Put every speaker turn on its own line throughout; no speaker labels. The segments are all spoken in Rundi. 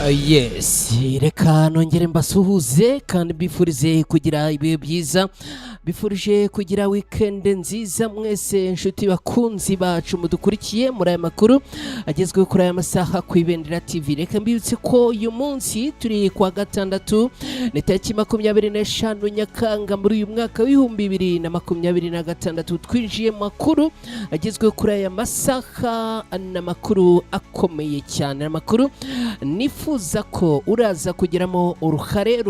Yes, reka nongere mbasuhuze kandi mbifurize kugira ibihe byiza, bifurije kugira weekend nziza mwese inshuti bakunzi bacu mudukurikiye muri aya makuru agezweho kuri aya masaha ku Ibendera TV. Reka mbibutse ko uyu munsi turi kuwa gatandatu, ni tariki 25 Nyakanga muri uyu mwaka w'2026. Twinjiye mu makuru agezweho kuri aya masaha, ni amakuru akomeye cyane, amakuru nifuza ko uraza kugiramo uruhare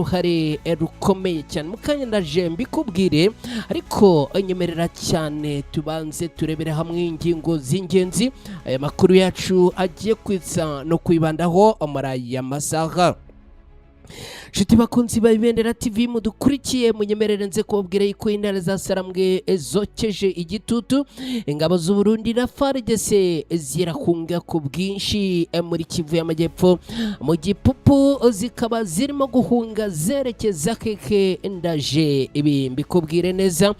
rukomeye cyane. Mu kanya ndaje mbikubwire, ariko nyemerera cyane tubanze turebere hamwe ingingo z'ingenzi aya makuru yacu agiye kwitsa no kwibandaho muri aya masaha. Nshuti bakunzi ba Ibendera TV mudukurikiye, munyemerere nze kubabwira yuko intare za Sarambwe zokeje igitutu ingabo z'u Burundi na FARDC, zirahunga ku bwinshi muri Kivu y'Amajyepfo, mu Gipupu, zikaba zirimo guhunga zerekeza keke. Ndaje ibi mbikubwire neza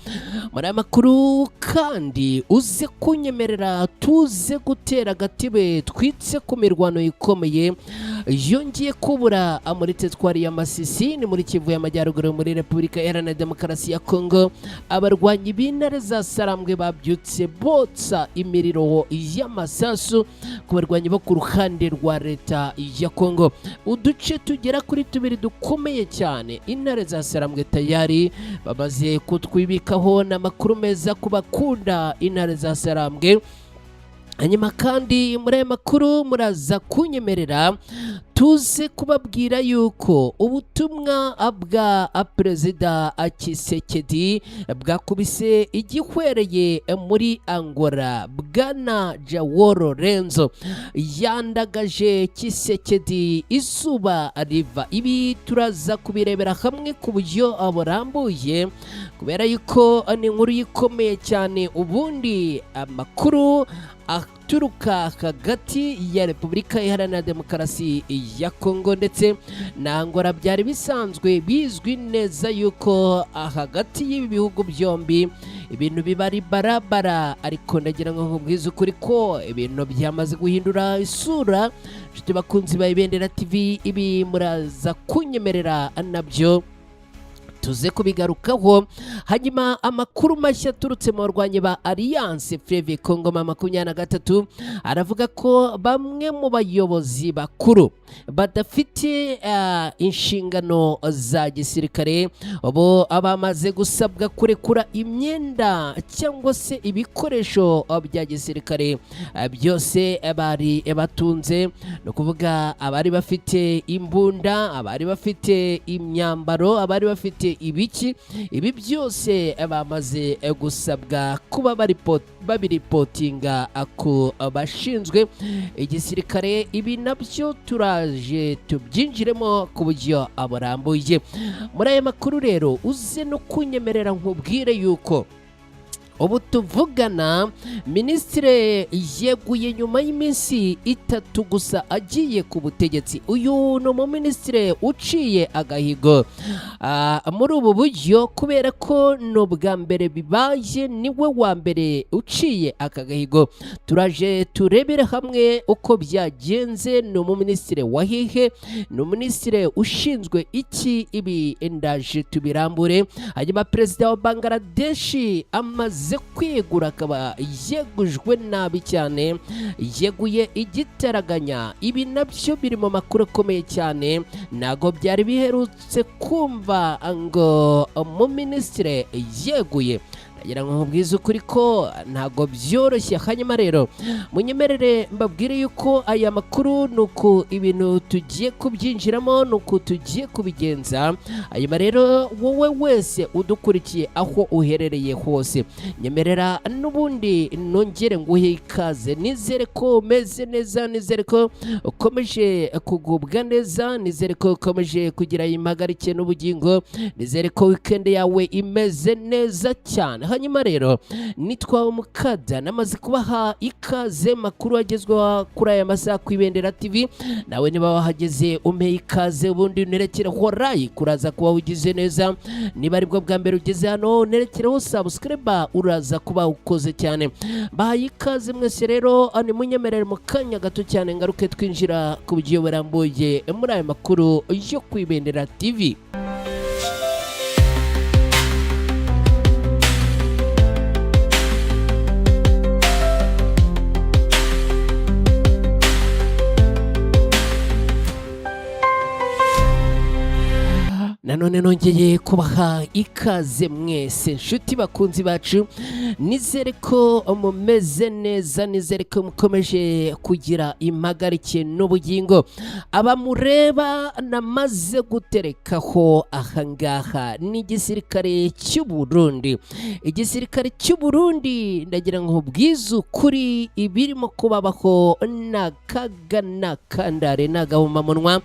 muri aya makuru, kandi uze kunyemerera tuze gutera agatebe twitse ku mirwano ikomeye yongeye kubura muri teritwari ya Masisi, ni muri Kivu y'Amajyaruguru, muri Repubulika Iharanira Demokarasi ya Kongo. Abarwanyi b'intare za Sarambwe babyutse botsa imiriro y'amasasu ku barwanyi bo ku ruhande rwa leta ya Kongo. Uduce tugera kuri tubiri dukomeye cyane intare za Sarambwe tayari bamaze kutwibikaho, n'amakuru meza ku bakunda intare za Sarambwe. Hanyuma kandi muri aya makuru muraza kunyemerera tuze kubabwira yuko ubutumwa bwa Perezida Tshisekedi bwakubise igihwereye muri Angola. Bwana João Lourenço yandagaje Tshisekedi izuba riva. Ibi turaza kubirebera hamwe ku buryo burambuye, kubera yuko ni inkuru ikomeye cyane. Ubundi amakuru aturuka hagati ya Repubulika Iharanira Demokarasi ya Kongo ndetse na Angola, byari bisanzwe bizwi neza yuko hagati y'ibi bihugu byombi ibintu biba ari barabara, ariko ndagira ngo nkubwize ukuri ko ibintu byamaze guhindura isura. Inshuti bakunzi ba Ibendera TV, ibi muraza kunyemerera nabyo tuze kubigarukaho. Hanyuma amakuru mashya aturutse mu barwanyi ba Alliance Fleuve Congo M23 aravuga ko bamwe mu bayobozi bakuru badafite inshingano za gisirikare bo bamaze gusabwa kurekura imyenda cyangwa se ibikoresho bya gisirikare byose bari batunze. Ni ukuvuga abari bafite imbunda, abari bafite imyambaro, abari bafite ibiki, ibi byose bamaze gusabwa kuba babiripotinga ku bashinzwe igisirikare. Ibi nabyo turaje tubyinjiremo ku buryo burambuye muri aya makuru. Rero uze no kunyemerera nkubwire yuko ubu tuvugana minisitiri yeguye nyuma y'iminsi 3 gusa agiye ku butegetsi. Uyu ni umuminisitiri uciye agahigo muri ubu buryo, kubera ko ni ubwa mbere bibaye, niwe wa mbere uciye aka gahigo. Turaje turebere hamwe uko byagenze. Ni umuminisitiri wa hehe? Ni umuminisitiri ushinzwe iki? Ibi ndaje tubirambure. Hanyuma perezida wa Bangladeshi amaze kwegura, akaba yegujwe nabi cyane, yeguye igitaraganya. Ibi nabyo biri mu makuru akomeye cyane. Ntabwo byari biherutse kumva ngo umuminisitiri yeguye. Ndagira ngo nkubwize ukuri ko ntabwo byoroshye. Hanyuma rero munyemerere mbabwire yuko aya makuru ni uku ibintu tugiye kubyinjiramo, ni uku tugiye kubigenza. Hanyuma rero wowe wese udukurikiye aho uherereye hose, nyemerera n'ubundi nongere nguhe ikaze. Nizere ko umeze neza, nizere ko ukomeje kugubwa neza, nizere ko ukomeje kugira impagarike n'ubugingo, nizere ko weekend yawe imeze neza cyane. Hanyuma rero nitwa Mukada, namaze kubaha ikaze. Makuru agezweho kuri aya masaha ku Ibendera TV, nawe niba wahageze umpe ikaze, ubundi unerekereho like, uraza kuba ugize neza. Niba aribwo bwa mbere ugeze hano, unerekereho subscribe, uraza kuba ukoze cyane. Bahaye ikaze mwese rero, nimunyemerere mu kanya gato cyane ngaruke twinjira ku buryo burambuye muri aya makuru yo ku Ibendera TV. Nanone nongeye kubaha ikaze mwese nshuti bakunzi bacu, nizere ko mumeze neza, nizere ko mukomeje kugira impagarike n'ubugingo. Abamureba namaze guterekaho ahangaha ni igisirikare cy'u Burundi. Igisirikare cy'u Burundi, ndagira ngo ubwize ukuri, ibirimo kubabaho ni akaga n'akandare n'agahomamunwa.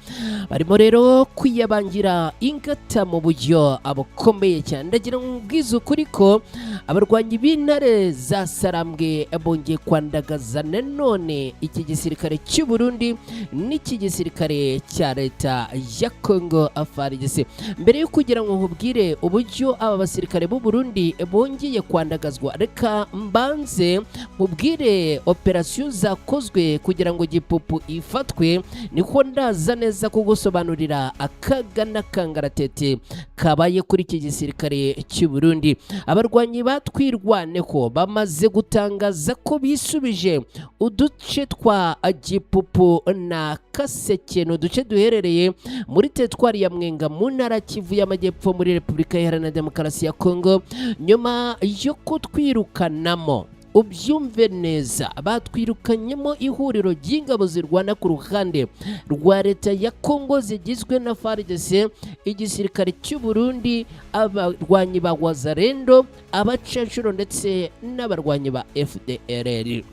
Barimo rero kwiyabangira ingata mu buryo bukomeye cyane. Ndagira ngo ubwize ukuri ko abarwanyi b'intare za Sarambwe bongeye kwandagaza nanone iki gisirikare cy'u Burundi n'iki gisirikare cya leta ya Congo FARDC. Mbere yo kugira ngo nkubwire uburyo aba basirikare b'u Burundi bongeye kwandagazwa, reka mbanze nkubwire operasiyo zakozwe kugira ngo Gipupu ifatwe, niko ndaza neza kugusobanurira akaga n'akangaratete kabaye kuri iki gisirikare cy'u Burundi. Abarwanyi batwirwaneho bamaze gutangaza ko bisubije uduce twa Gipupu na Kaseke, ni uduce duherereye muri teritwari ya Mwenga mu ntara Kivu y'Amajyepfo muri Repubulika Iharanira Demokarasi ya Kongo, nyuma yo kutwirukanamo. Ubyumve neza, batwirukanyemo ihuriro ry'ingabo zirwana ku ruhande rwa leta ya Kongo zigizwe na FARDC, igisirikare cy'u Burundi, abarwanyi ba Wazalendo, abacanshuro ndetse n'abarwanyi ba FDLR.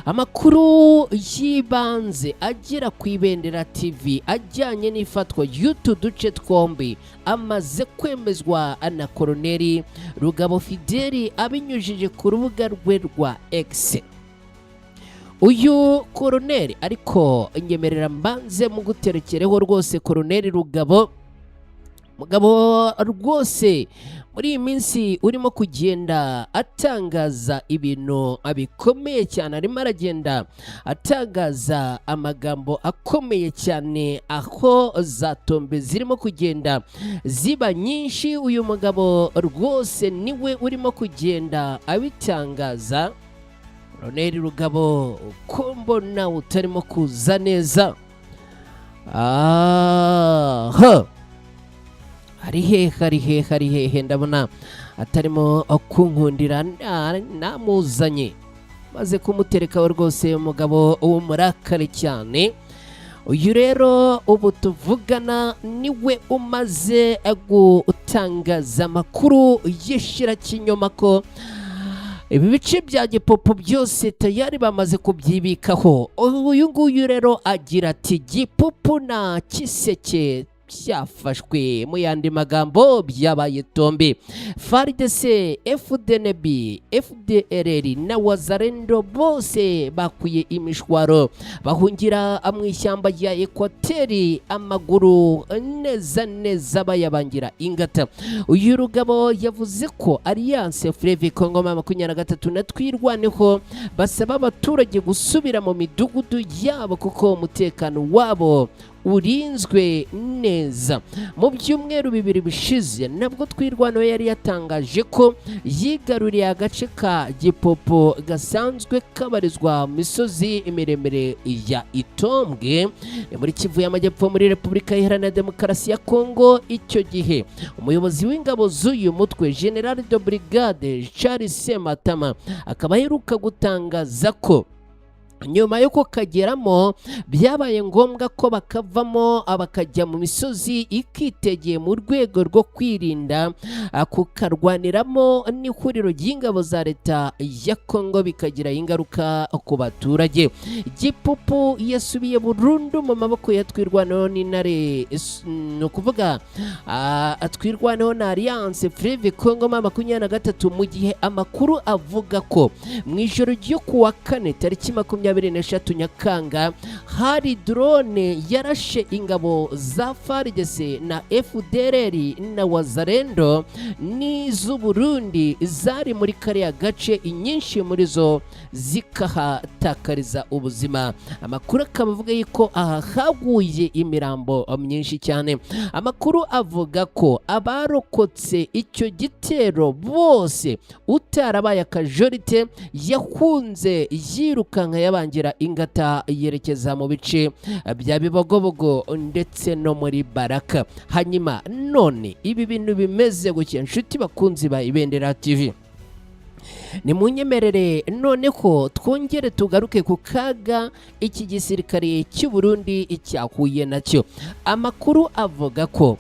Amakuru y'ibanze agera ku Ibendera TV ajyanye n'ifatwa y'utu duce twombi amaze kwemezwa na Koroneri Rugabo Fideli abinyujije ku rubuga rwe rwa X. Uyu koroneri, ariko nyemerera mbanze muguterekereho rwose, Koroneri Rugabo, mugabo rwose muri iyi minsi urimo kugenda atangaza ibintu bikomeye cyane, arimo aragenda atangaza amagambo akomeye cyane, aho za tombe zirimo kugenda ziba nyinshi. Uyu mugabo rwose niwe urimo kugenda abitangaza. Koroneri Rugabo, ko mbona utarimo kuza neza, aha ari hehe? Ari hehe? Ari hehe? Ndabona atarimo kunkundira. Namuzanye maze kumuterekaho rwose, umugabo w'umurakare cyane. Uyu rero ubu tuvugana niwe umaze gutangaza amakuru y'ishirakinyoma ko ibi bice bya Gipopo byose tayari bamaze kubyibikaho. Uyu nguyu rero agira ati: "Gipupu na Kiseke byafashwe, mu yandi magambo byabaye tombe. FARDC, FDNB, FDLR na Wazalendo bose bakwiye imishwaro, bahungira mu ishyamba rya Ekwateri, amaguru neza neza bayabangira ingata." Uyu Rugabo yavuze ko Alliance Fleuve Congo 23 na Twirwaneho basaba abaturage gusubira mu midugudu yabo kuko umutekano wabo urinzwe neza. Mu byumweru 2 bishize nabwo Twirwaneho yari yatangaje ko yigaruriye agace ka Gipopo gasanzwe kabarizwa mu misozi miremire ya Itombwe, ni muri Kivu y'Amajyepfo muri Repubulika Iharanira Demokarasi ya Kongo. Icyo gihe umuyobozi w'ingabo z'uyu mutwe, General de Brigade Charles Sematama, akaba aheruka gutangaza ko Nyuma yo kukageramo, byabaye ngombwa ko bakavamo, bakajya mu misozi ikitegeye mu rwego rwo kwirinda kukarwaniramo n'ihuriro ry'ingabo za leta ya Kongo, bikagira ingaruka ku baturage. Gipupu yasubiye burundu mu maboko ya Twirwaneho n'Intare, ni ukuvuga Twirwaneho na Alliance Fleuve Congo M23, mu gihe amakuru avuga ko mu ijoro ryo kuwa kane tariki 23 Nyakanga hari drone yarashe ingabo za FARDC na FDLR na Wazalendo n'iz'Uburundi zari muri kariya gace, inyinshi muri zo zikahatakariza ubuzima. Amakuru akaba avuga yuko aha haguye imirambo myinshi cyane. Amakuru avuga ko abarokotse icyo gitero bose, utarabaye akajorite yahunze yirukanka yabangira ingata, yerekeza mu bice bya Bibogobogo ndetse no muri Baraka. Hanyuma none ibi bintu bimeze gutya, inshuti bakunzi ba Ibendera TV, nimunyemerere noneho twongere tugaruke ku kaga iki gisirikare cy'u Burundi cyahuye nacyo. Amakuru avuga ko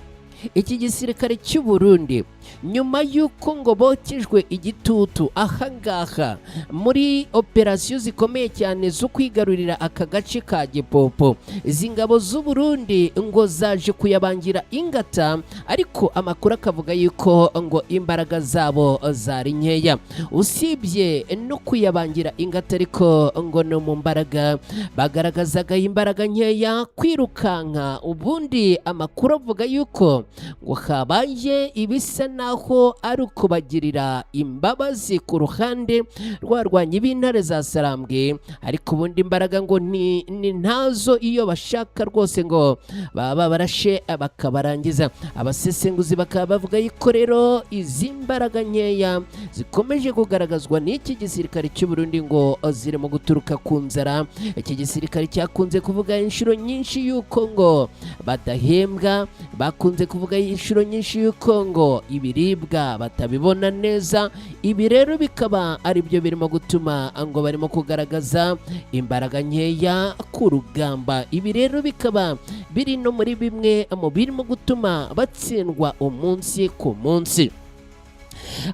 iki gisirikare cy'u Burundi, nyuma y'uko ngo bokejwe igitutu ahangaha muri operasiyo zikomeye cyane zo kwigarurira aka gace ka Gipopo, izi ngabo z'u Burundi ngo zaje kuyabangira ingata, ariko amakuru akavuga yuko ngo imbaraga zabo zari nkeya. Usibye no kuyabangira ingata, ariko ngo no mu mbaraga bagaragazaga imbaraga nkeya kwirukanka. Ubundi amakuru avuga yuko ngo habaye ibisa naho ari ukubagirira imbabazi ku ruhande rwarwanya b'intare za Sarambwe, ariko ubundi imbaraga ngo ni ntazo. Iyo bashaka rwose ngo baba barashe bakabarangiza. Abasesenguzi bakaba bavuga yuko rero izi mbaraga nkeya zikomeje kugaragazwa n'iki gisirikare cy'u Burundi ngo zirimo guturuka ku nzara. Iki gisirikare cyakunze kuvuga inshuro nyinshi yuko ngo badahembwa, bakunze kuvuga inshuro nyinshi yuko ngo ibiribwa batabibona neza. Ibi rero bikaba ari byo birimo gutuma ngo barimo kugaragaza imbaraga nkeya ku rugamba. Ibi rero bikaba biri no muri bimwe mu birimo gutuma batsindwa umunsi ku munsi.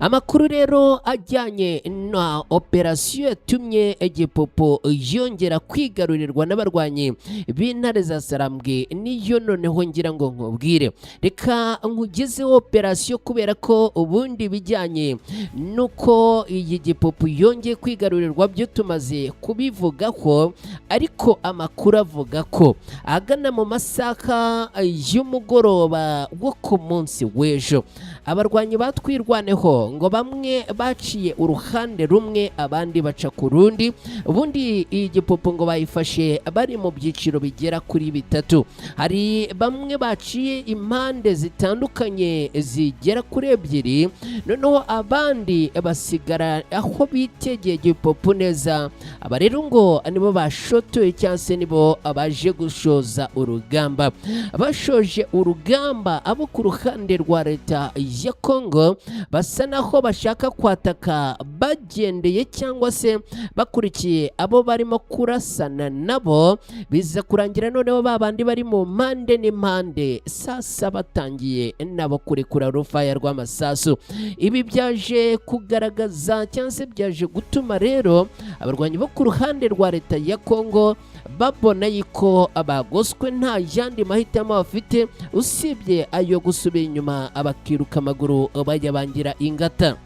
Amakuru rero ajyanye na operasiyo yatumye Gipopo yongera kwigarurirwa n'abarwanyi b'intare za Sarambwe niyo noneho ngira ngo nkubwire. Reka nkugezeho operasiyo, kubera ko ubundi bijyanye nuko iyi Gipopo yongeye kwigarurirwa byo tumaze kubivugaho, ariko amakuru avuga ko agana mu masaha y'umugoroba wo ku munsi w'ejo abarwanyi batwirwaneho ngo bamwe baciye uruhande rumwe, abandi baca ku rundi. Ubundi iyi Gipopo ngo bayifashe bari mu byiciro bigera kuri bitatu. Hari bamwe baciye impande zitandukanye zigera kuri ebyiri, noneho abandi basigara aho bitegeye Gipopo neza. Aba rero ngo nibo bashotoye cyangwa se nibo baje gushoza urugamba. Bashoje urugamba, abo ku ruhande rwa leta ya Kongo basa naho bashaka kwataka bagendeye cyangwa se bakurikiye abo barimo kurasana nabo, biza kurangira noneho ba bandi bari mu mpande n'impande sasa batangiye nabo kurekura rufaya rw'amasasu. Ibi byaje kugaragaza cyangwa se byaje gutuma rero abarwanyi bo ku ruhande rwa leta ya Kongo babona yuko abagoswe, nta yandi mahitamo bafite usibye ayo gusubira inyuma bakiruka amaguru bayabangira ingata.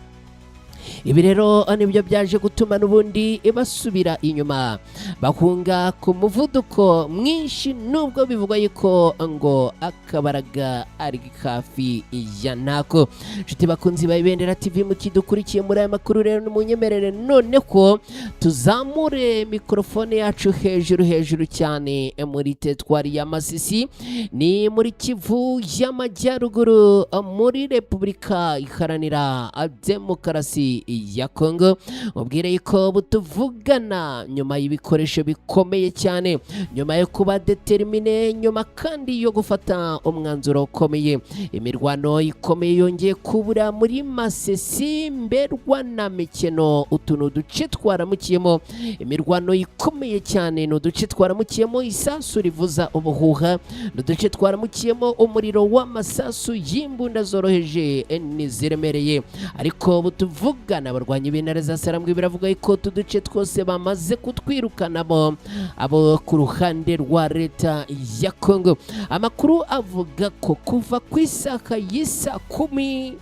Ibi rero nibyo byaje gutuma n'ubundi basubira inyuma bahunga ku muvuduko mwinshi, nubwo bivugwa yuko ngo akabaraga ari hafi ya ntako. Inshuti bakunzi ba Ibendera TV mukidukurikiye muri aya makuru rero, nimunyemerere none ko tuzamure mikorofone yacu hejuru hejuru cyane muri tetwari ya Masisi, ni muri Kivu y'Amajyaruguru, muri Repubulika Iharanira Demokarasi masisi ya Kongo. Mubwire yuko butuvugana nyuma y'ibikoresho bikomeye cyane, nyuma yo kuba déterminé, nyuma kandi yo gufata umwanzuro ukomeye. Imirwano ikomeye yongeye kubura muri Masisi, Mberwa na Mikeno. Utu ni uduce twaramukiyemo imirwano ikomeye cyane, ni uduce twaramukiyemo isasu rivuza ubuhuha, ni uduce twaramukiyemo umuriro w'amasasu y'imbunda zoroheje n'iziremereye. Ariko butuvugana, abarwanyi b'intare za Sarambwe biravuga ko utu duce twose bamaze kutwirukanamo abo ku ruhande rwa leta ya Kongo. Amakuru avuga ko kuva ku isaha y'isa 10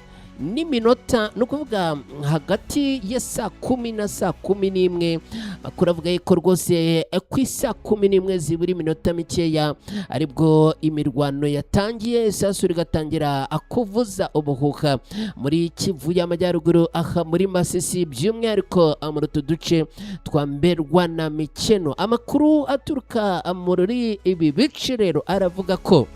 n'iminota, ni ukuvuga hagati ya saa 10 na saa 11, amakuru avuga yuko rwose ku isaa 11 zibura iminota mikeya aribwo imirwano yatangiye, isasu rigatangira kuvuza ubuhuha muri Kivu y'Amajyaruguru, aha muri Masisi, by'umwihariko muri utu duce twa Mberwa na Mikeno. Amakuru aturuka muri ibi bice rero aravuga ko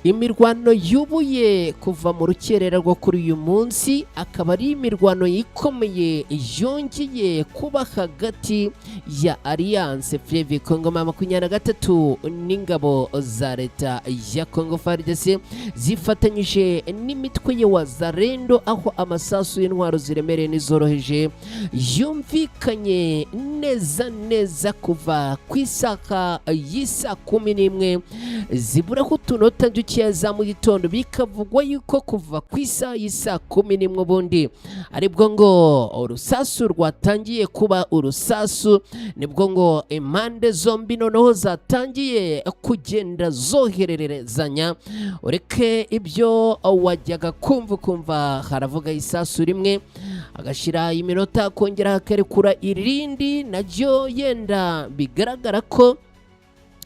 imirwano yubuye kuva mu rukerera rwo kuri uyu munsi, akaba ari imirwano ikomeye yongeye kuba hagati ya Alliance Fleuve Congo M23 n'ingabo za leta ya Congo FARDC zifatanyije n'imitwe ya Wazalendo, aho amasasu y'intwaro ziremereye n'izoroheje yumvikanye neza neza kuva ku isaha y'isa 11 ziburaho utunota dukeya za mu gitondo. Bikavugwa yuko kuva ku isaha y'isa 11 ubundi aribwo ngo urusasu rwatangiye kuba urusasu, nibwo ngo impande zombi noneho zatangiye kugenda zohererezanya. Ureke ibyo wajyaga kumva, ukumva haravuga isasu rimwe, agashyira iminota akongera hakarekura irindi naryo, yenda bigaragara ko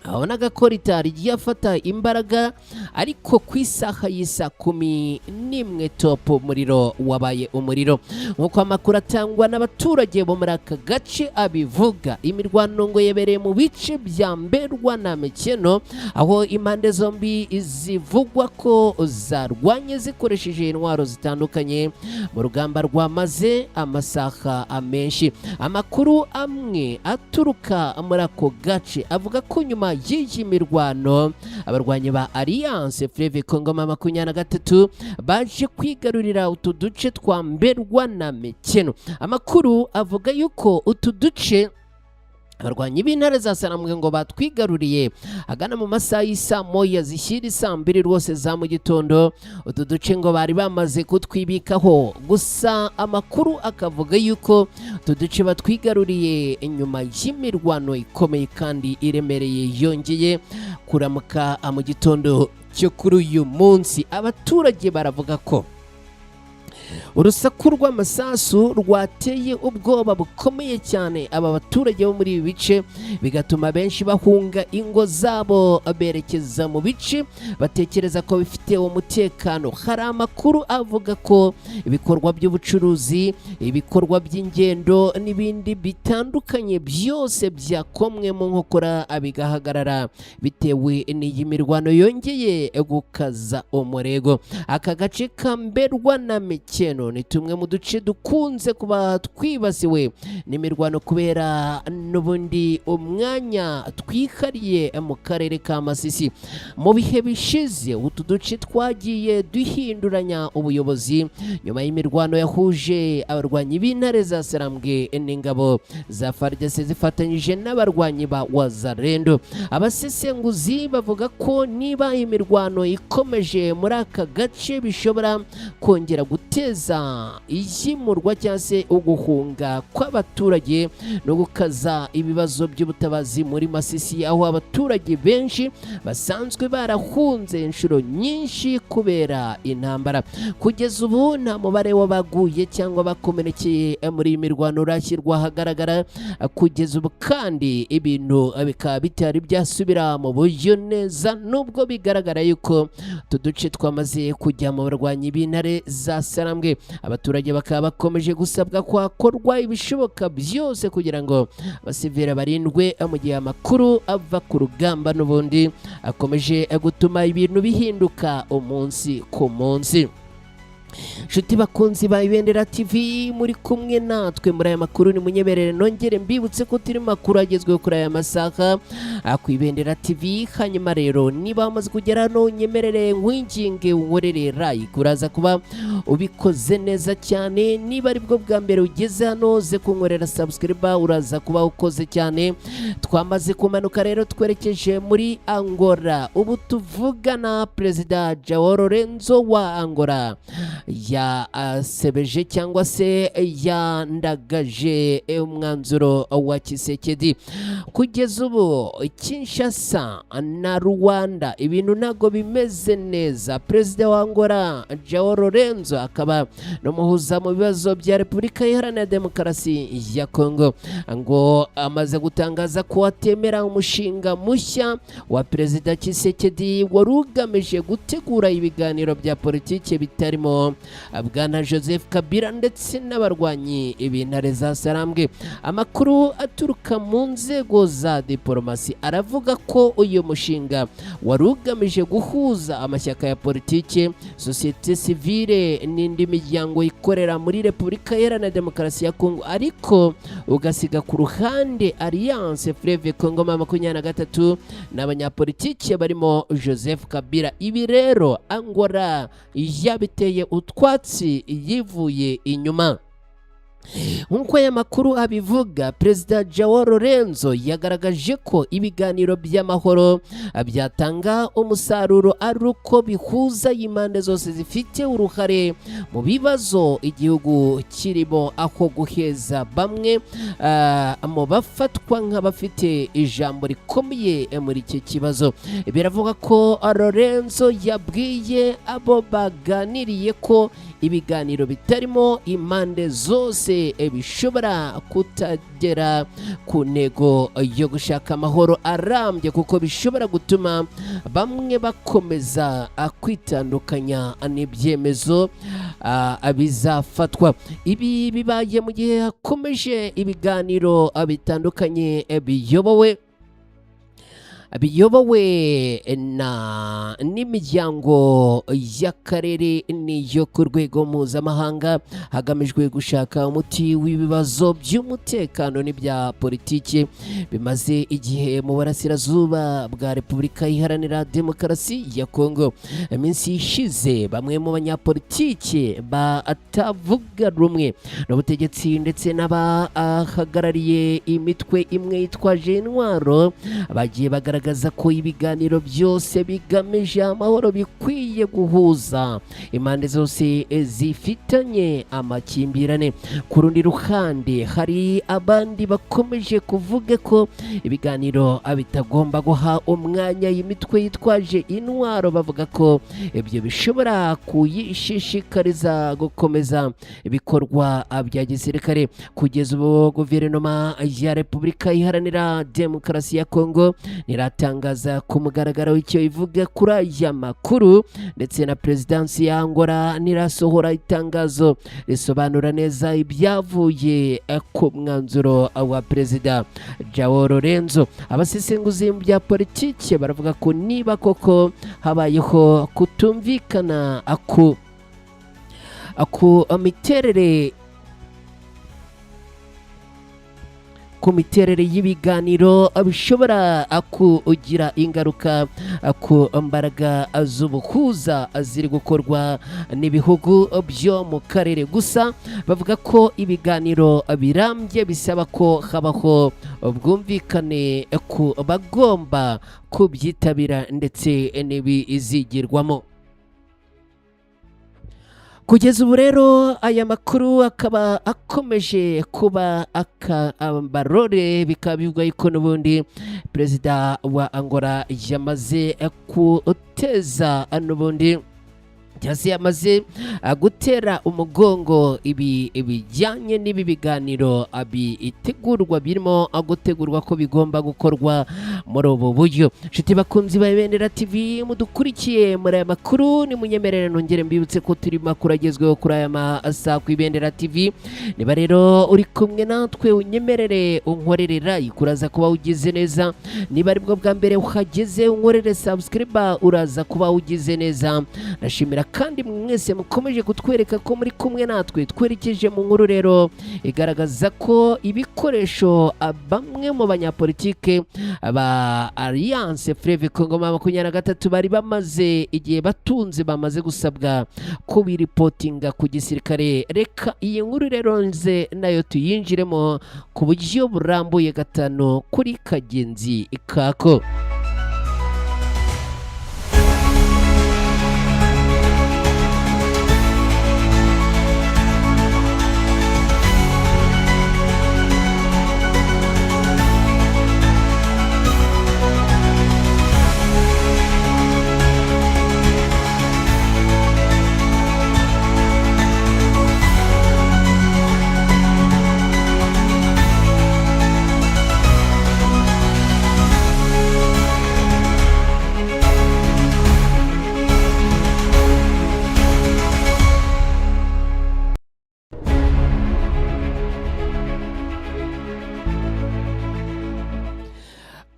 abonaga ko ritari afata imbaraga. Ariko ku isaha y'isa 11 top, umuriro wabaye umuriro. Nk'uko amakuru atangwa n'abaturage bo muri aka gace abivuga, imirwano ngo yebereye mu bice bya Mberwa na Mikeno, aho impande zombi zivugwa ko zarwanye zikoresheje intwaro zitandukanye mu rugamba rwamaze amasaha menshi. Amakuru amwe aturuka muri ako gace avuga ko nyuma y'iyi mirwano, abarwanyi ba Alliance Fleuve Congo M23 baje kwigarurira utu duce twa Mberwa na Mikeno. Amakuru avuga yuko utu duce abarwanyi b'intare za Sarambwe ngo batwigaruriye agana mu masaha y'isaa 1 zishyira isaa 2 rwose za mu gitondo. Utu duce ngo bari bamaze kutwibikaho. Gusa amakuru akavuga yuko utu duce batwigaruriye inyuma y'imirwano ikomeye kandi iremereye yongeye kuramuka mu gitondo cyo kuri uyu munsi. Abaturage baravuga ko urusaku rw'amasasu rwateye ubwoba bukomeye cyane aba baturage bo muri ibi bice, bigatuma benshi bahunga ingo zabo berekeza mu bice batekereza ko bifite umutekano. Hari amakuru avuga ko ibikorwa by'ubucuruzi, ibikorwa by'ingendo n'ibindi bitandukanye byose byakomwe mu nkokora bigahagarara bitewe n'iyi mirwano yongeye gukaza umurego. Aka gace ka Mberwa na Mikeno ni tumwe mu duce dukunze kuba twibasiwe n'imirwano kubera n'ubundi umwanya twihariye mu karere ka Masisi. Mu bihe bishize, utu duce twagiye duhinduranya ubuyobozi nyuma y'imirwano yahuje abarwanyi b'intare za Sarambwe n'ingabo za FARDC zifatanyije n'abarwanyi ba Wazalendo. Abasesenguzi bavuga ko niba imirwano ikomeje muri aka gace, bishobora kongera guteza iyimurwa cyangwa se uguhunga kw'abaturage no gukaza ibibazo by'ubutabazi muri Masisi, aho abaturage benshi basanzwe barahunze inshuro nyinshi kubera intambara. Kugeza ubu nta mubare w'abaguye cyangwa bakomerekeye muri iyi mirwano urashyirwa ahagaragara. Kugeza ubu kandi ibintu bikaba bitari byasubira mu buryo neza, nubwo bigaragara yuko utu duce twamaze kujya mu barwanyi b'intare za Sarambwe. Abaturage bakaba bakomeje gusabwa ko hakorwa ibishoboka byose kugira ngo abasivile barindwe, mu gihe amakuru ava ku rugamba n'ubundi akomeje gutuma ibintu bihinduka umunsi ku munsi. Nshuti bakunzi ba Ibendera TV muri kumwe natwe muri aya makuru, ni munyemerere nongere mbibutse ko turi mu makuru agezweho kuri aya masaha ku Ibendera TV. Hanyuma rero niba wamaze kugera hano, nyemerere nkwinginge unkorere like, uraza kuba ubikoze neza cyane. Niba ari bwo bwa mbere ugeze hano, ze kunkorera subscribe, uraza kuba ukoze cyane. Twamaze kumanuka rero, twerekeje muri Angola. Ubu tuvugana, Perezida João Lourenço wa Angola yasebeje cyangwa se yandagaje umwanzuro wa Tshisekedi. Kugeza ubu Kinshasa na Rwanda ibintu ntabwo bimeze neza. Perezida wa Angola João Lourenço akaba n'umuhuza mu bibazo bya Repubulika Iharanira Demokarasi ya Kongo ngo amaze gutangaza ko atemera umushinga mushya wa Perezida Tshisekedi wari ugamije gutegura ibiganiro bya politiki bitarimo Bwana Joseph Kabila ndetse n'abarwanyi b'intare za Sarambwe. Amakuru aturuka mu nzego za diporomasi aravuga ko uyu mushinga wari ugamije guhuza amashyaka ya politiki, sosiyete sivile n'indi miryango ikorera muri Repubulika Iharanira Demokarasi ya Kongo, ariko ugasiga ku ruhande Alliance Fleuve Congo M23 n'abanyapolitiki barimo Joseph Kabila. Ibi rero Angola yabiteye utwatsi yivuye inyuma. Nk'uko aya makuru abivuga, Perezida João Lourenço yagaragaje ko ibiganiro by'amahoro byatanga umusaruro ari uko bihuza impande zose zifite uruhare mu bibazo igihugu kirimo, aho guheza bamwe mu bafatwa nk'abafite ijambo rikomeye muri iki kibazo. Biravuga ko Lourenço yabwiye abo baganiriye ko ibiganiro bitarimo impande zose bishobora kutagera ku ntego yo gushaka amahoro arambye, kuko bishobora gutuma bamwe bakomeza kwitandukanya n'ibyemezo bizafatwa. Ibi bibaye mu gihe hakomeje ibiganiro bitandukanye biyobowe na n'imiryango y'akarere n'iyo ku rwego mpuzamahanga, hagamijwe gushaka umuti w'ibibazo by'umutekano n'ibya politiki bimaze igihe mu burasirazuba bwa Repubulika Iharanira Demokarasi ya Kongo. Iminsi ishize bamwe mu banyapolitiki batavuga rumwe n'ubutegetsi ndetse n'abahagarariye imitwe imwe yitwaje intwaro bagiye bagaragaza ko ibiganiro byose bigamije amahoro bikwiye guhuza impande zose zifitanye amakimbirane. Ku rundi ruhande, hari abandi bakomeje kuvuga ko ibiganiro bitagomba guha umwanya imitwe yitwaje intwaro, bavuga ko ibyo bishobora kuyishishikariza gukomeza ibikorwa bya gisirikare. Kugeza ubu guverinoma ya Repubulika Iharanira Demokarasi ya Kongo ntiratangaza ku mugaragaro icyo ivuga kuri aya makuru, ndetse na perezidansi ya Angola ntirasohora itangazo risobanura neza ibyavuye ku mwanzuro wa Perezida João Lourenço. Abasesenguzi mu bya politiki baravuga ko niba koko habayeho kutumvikana ku miterere y'ibiganiro, bishobora kugira ingaruka ku mbaraga z'ubuhuza ziri gukorwa n'ibihugu byo mu karere. Gusa bavuga ko ibiganiro birambye bisaba ko habaho ubwumvikane ku bagomba kubyitabira ndetse n'ibizigirwamo. Kugeza ubu rero aya makuru akaba akomeje kuba akabarore, bikaba bivugwa yuko n'ubundi perezida wa Angola yamaze guteza n'ubundi cyangwa se yamaze gutera umugongo ibi bijyanye n'ibi biganiro bitegurwa, birimo gutegurwa ko bigomba gukorwa muri ubu buryo. Nshuti bakunzi ba Ibendera TV mudukurikiye muri aya makuru, ni munyemerere nongere mbibutse ko turi makuru agezweho kuri aya masaha ku Ibendera TV. Niba rero uri kumwe natwe, unyemerere unkorere like, uraza kuba ugize neza. Niba aribwo bwa mbere uhageze, unkorere subscribe, uraza kuba ugize neza. Ndashimira Kandi mwese mukomeje kutwereka ko muri kumwe natwe. Twerekeje mu nkuru rero igaragaza ko ibikoresho bamwe mu banyapolitike ba Alliance Fleuve Congo 23 bari bamaze igihe batunze bamaze gusabwa kubiripotinga ku gisirikare. Reka iyi nkuru rero nze nayo tuyinjiremo ku buryo burambuye gatanu kuri kagenzi kako.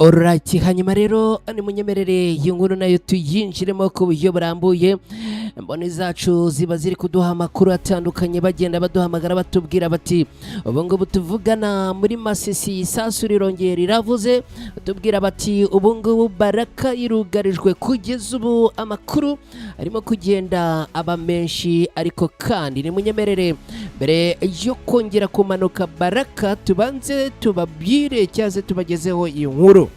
Alright, hanyuma rero nimunyemerere iyi nkuru nayo tuyinjiremo ku buryo burambuye. Imboni zacu ziba ziri kuduha amakuru atandukanye, bagenda baduhamagara batubwira bati ubu ngubu tuvugana muri Masisi isasu rirongera riravuze, batubwira bati ubu ngubu Baraka irugarijwe. Kugeza ubu amakuru arimo kugenda aba menshi, ariko kandi nimunyemerere mbere yo kongera kumanuka Baraka tubanze tubabwire cyangwa se tubagezeho iyi nkuru.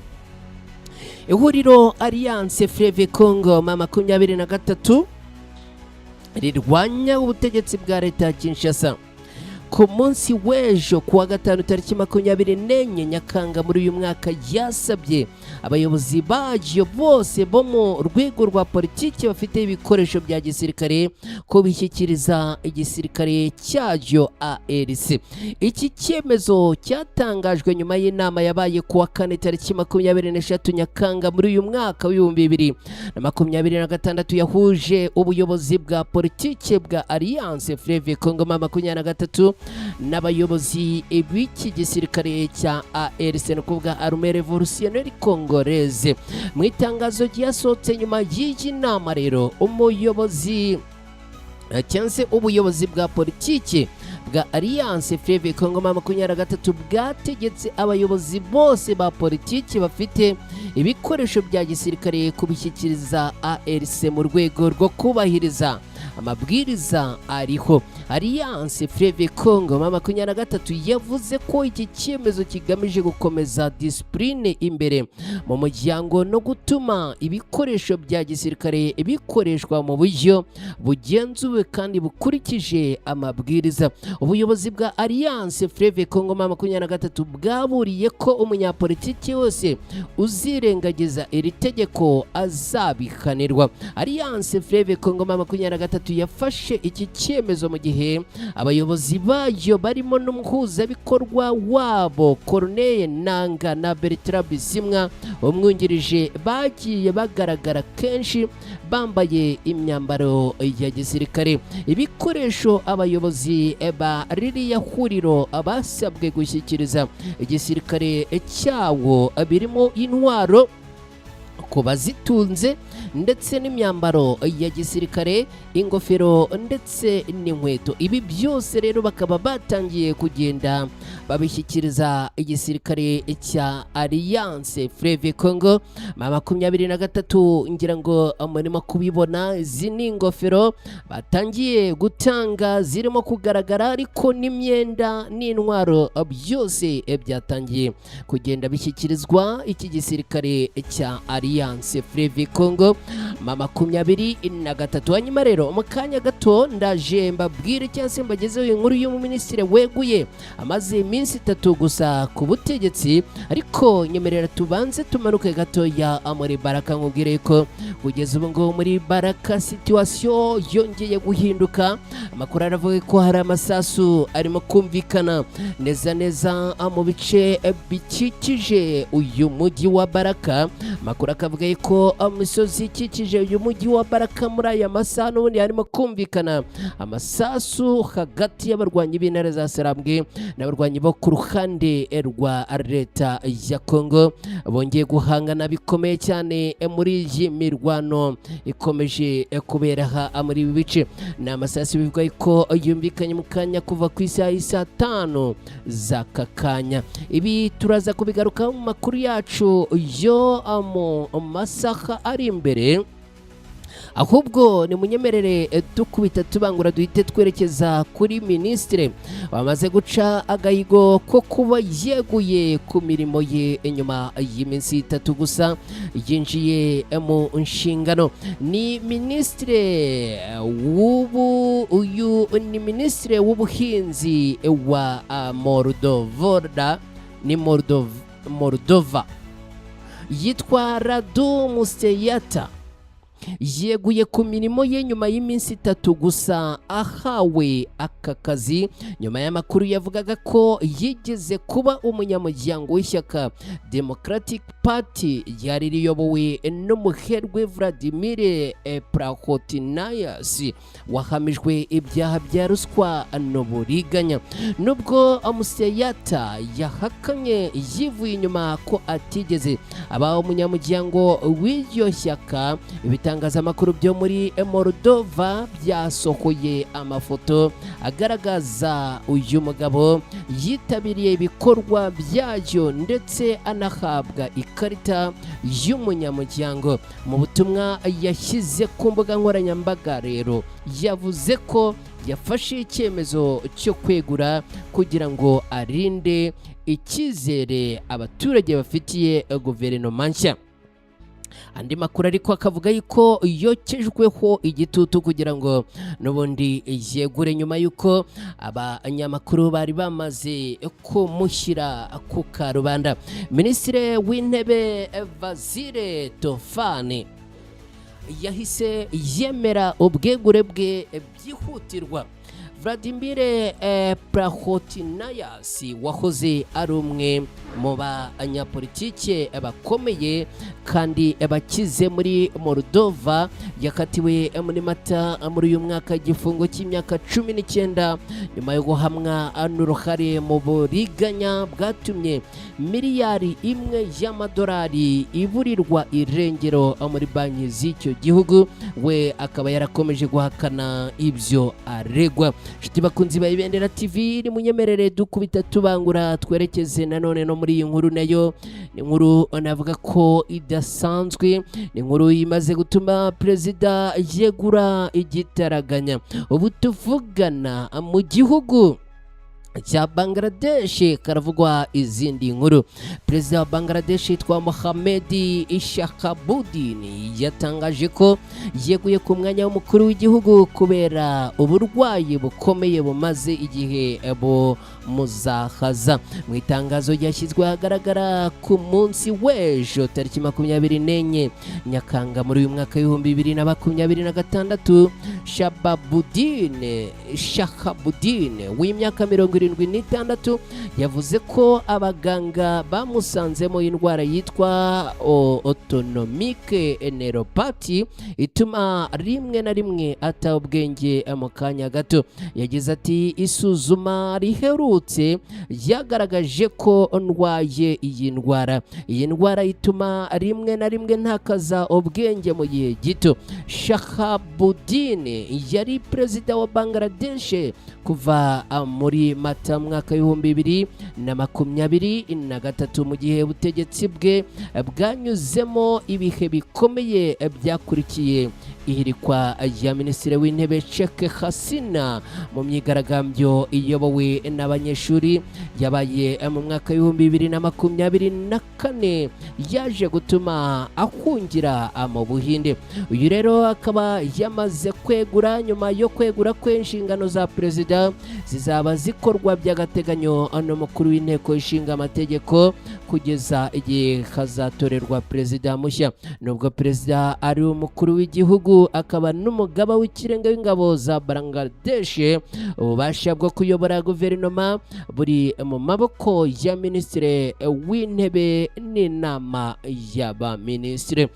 Ihuriro Alliance Fleuve Congo M23 rirwanya ubutegetsi bwa leta ya Kinshasa ku munsi w'ejo kuwa gatanu tariki 24 Nyakanga muri uyu mwaka yasabye abayobozi bayo bose bo mu rwego rwa politiki bafite ibikoresho bya gisirikare ko bishyikiriza igisirikare cyayo ARC. Iki cyemezo cyatangajwe nyuma y'inama yabaye kuwa kane tariki 23 Nyakanga muri uyu mwaka w'2026 yahuje ubuyobozi bwa politiki bwa Alliance Fleuve Congo 23 n'abayobozi b'iki gisirikare cya ARC, ni ukuvuga Armée Révolutionnaire Congolaise. Mu itangazo ryasohotse nyuma y'iyi nama rero, umuyobozi cyangwa se ubuyobozi bwa politiki bwa Alliance Fleuve Congo 23 bwategetse abayobozi bose ba politiki bafite ibikoresho bya gisirikare kubishyikiriza ARC mu rwego rwo kubahiriza amabwiriza ariho. Alliance Fleuve Congo 23 yavuze ko iki cyemezo kigamije gukomeza disipurine imbere mu muryango no gutuma ibikoresho bya gisirikare bikoreshwa mu buryo bugenzuwe kandi bukurikije amabwiriza. Ubuyobozi bwa Alliance Fleuve Congo 23 bwaburiye ko umunyapolitiki wese uzirengagiza iri tegeko azabihanirwa. Alliance Fleuve Congo 23 yafashe iki cyemezo mu gihe abayobozi bayo barimo n'umuhuzabikorwa wabo Corneille Nanga na Bertrand Bisimwa umwungirije bagiye bagaragara kenshi bambaye imyambaro ya gisirikare. Ibikoresho abayobozi ba ririya huriro basabwe gushyikiriza igisirikare cyawo birimo intwaro ku bazitunze ndetse n'imyambaro ya gisirikare, ingofero ndetse n'inkweto. Ibi byose rero bakaba batangiye kugenda babishyikiriza igisirikare cya Alliance Fleuve Congo 23. Ngira ngo murimo kubibona, izi ni ingofero batangiye gutanga zirimo kugaragara, ariko n'imyenda n'intwaro byose byatangiye kugenda bishyikirizwa iki gisirikare cya Alliance Fleuve Congo 23. Hanyuma rero mu kanya gato ndaje mbabwire cyangwa se mbagezeho inkuru y'umuminisitiri weguye amaze iminsi 3 gusa ku butegetsi, ariko nyemerera tubanze tumanuke gatoya muri Baraka nkubwire ko kugeza ubu ngubu muri Baraka situwasiyo yongeye guhinduka. Amakuru aravuga ko hari amasasu arimo kumvikana neza neza mu bice bikikije uyu mujyi wa Baraka. Amakuru akavuga ko imisozi ikikije uyu mujyi wa Baraka muri aya masaha n'ubundi harimo kumvikana amasasu hagati y'abarwanyi b'intare za Sarambwe n'abarwanyi bo ku ruhande rwa leta ya Kongo. Bongeye guhangana bikomeye cyane muri iyi mirwano ikomeje kubera aha muri ibi bice. Ni amasasu bivugwa ko yumvikanye mu kanya kuva ku isaha y'isaa 5 z'aka kanya. Ibi turaza kubigarukaho mu makuru yacu yo mu masaha ari imbere. Ahubwo nimunyemerere dukubita tubangura, duhite twerekeza kuri minisitiri wamaze guca agahigo ko kuba yeguye ku mirimo ye nyuma y'iminsi 3 gusa yinjiye mu nshingano. Ni minisitiri w'ubu, uyu ni minisitiri w'ubuhinzi wa Moldova, ni Moldova, yitwa Radu Museyata. Yeguye ku mirimo ye nyuma y'iminsi 3 gusa ahawe aka kazi, nyuma y'amakuru yavugaga ko yigeze kuba umunyamuryango w'ishyaka Democratic Party ryari riyobowe n'umuherwe Vladimir Plahotniuc, wahamijwe ibyaha bya ruswa n'uburiganya. Nubwo Museyata yahakanye yivuye inyuma ko atigeze aba umunyamuryango w'iryo shyaka, ibitangazamakuru byo muri Moldova byasohoye amafoto agaragaza uyu mugabo yitabiriye ibikorwa byayo ndetse anahabwa ikarita y'umunyamuryango. Mu butumwa yashyize ku mbuga nkoranyambaga rero, yavuze ko yafashe icyemezo cyo kwegura kugira ngo arinde icyizere abaturage bafitiye guverinoma nshya. Andi makuru ariko akavuga yuko yokejweho igitutu kugira ngo n'ubundi yegure, nyuma y'uko abanyamakuru bari bamaze kumushyira ku karubanda. Minisitiri w'Intebe Vasile Tofani yahise yemera ubwegure bwe byihutirwa. Vladimir Plahotniuc wahoze ari umwe mu banyapolitike bakomeye kandi bakize muri Moldova, yakatiwe muri Mata muri uyu mwaka igifungo cy'imyaka 19 nyuma yo guhamwa n'uruhare mu buriganya bwatumye miliyari 1 y'amadolari iburirwa irengero muri banki z'icyo gihugu. We akaba yarakomeje guhakana ibyo aregwa. Inshuti bakunzi ba Ibendera TV, nimunyemerere dukubita tubangura twerekeze nanone no muri iyi nkuru. Nayo ni inkuru navuga ko idasanzwe, ni inkuru imaze gutuma perezida yegura igitaraganya. Ubu tuvugana mu gihugu cya Bangladesh karavugwa izindi nkuru. Perezida wa Bangladesh yitwa Mohamed Shahabuddin yatangaje ko yeguye ku mwanya w'umukuru w'igihugu kubera uburwayi bukomeye bumaze igihe bumuzahaza. Mu itangazo ryashyizwe ahagaragara ku munsi w'ejo tariki 24 Nyakanga muri uyu mwaka w'2026, Shahabuddin w'imyaka 76 yavuze ko abaganga bamusanzemo indwara yitwa autonomic neuropathy ituma rimwe na rimwe ata ubwenge mu kanya gato. Yagize ati: "Isuzuma riherutse ryagaragaje ko ndwaye iyi ndwara. Iyi ndwara ituma rimwe na rimwe ntakaza ubwenge mu gihe gito." Shahabuddin yari perezida wa Bangladesh kuva muri Mata mwaka w'2023, mu gihe ubutegetsi bwe bwanyuzemo ibihe bikomeye byakurikiye ihirikwa rya minisitiri w'intebe Sheikh Hasina mu myigaragambyo iyobowe n'abanyeshuri yabaye mu mwaka w'2024, yaje gutuma ahungira mu Buhinde. Uyu rero akaba yamaze kwegura. Nyuma yo kwegura kwe, inshingano za perezida zizaba zikorwa by'agateganyo n'umukuru w'inteko ishinga amategeko kugeza igihe hazatorerwa perezida mushya. Nubwo perezida ari umukuru w'igihugu w'igihugu akaba n'umugaba w'ikirenga w'ingabo za Bangladesh. Ububasha bwo kuyobora guverinoma buri mu maboko ya minisitiri w'intebe n'inama y'abaminisitiri.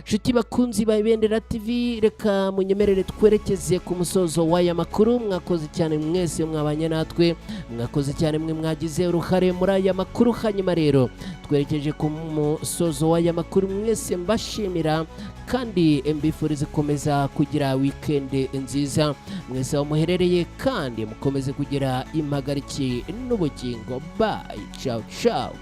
Nshuti bakunzi ba Ibendera TV, reka munyemerere twerekeze ku musozo w'aya makuru. Mwakoze cyane mwese mwabanye natwe, mwakoze cyane mwe mwagize uruhare muri aya makuru. Hanyuma rero twerekeje ku musozo w'aya makuru, mwese mbashimira kandi mbifuriza gukomeza kugira wikendi nziza mwese aho muherereye, kandi mukomeze kugira impagariki n'ubugingo. Bye, ciao ciao.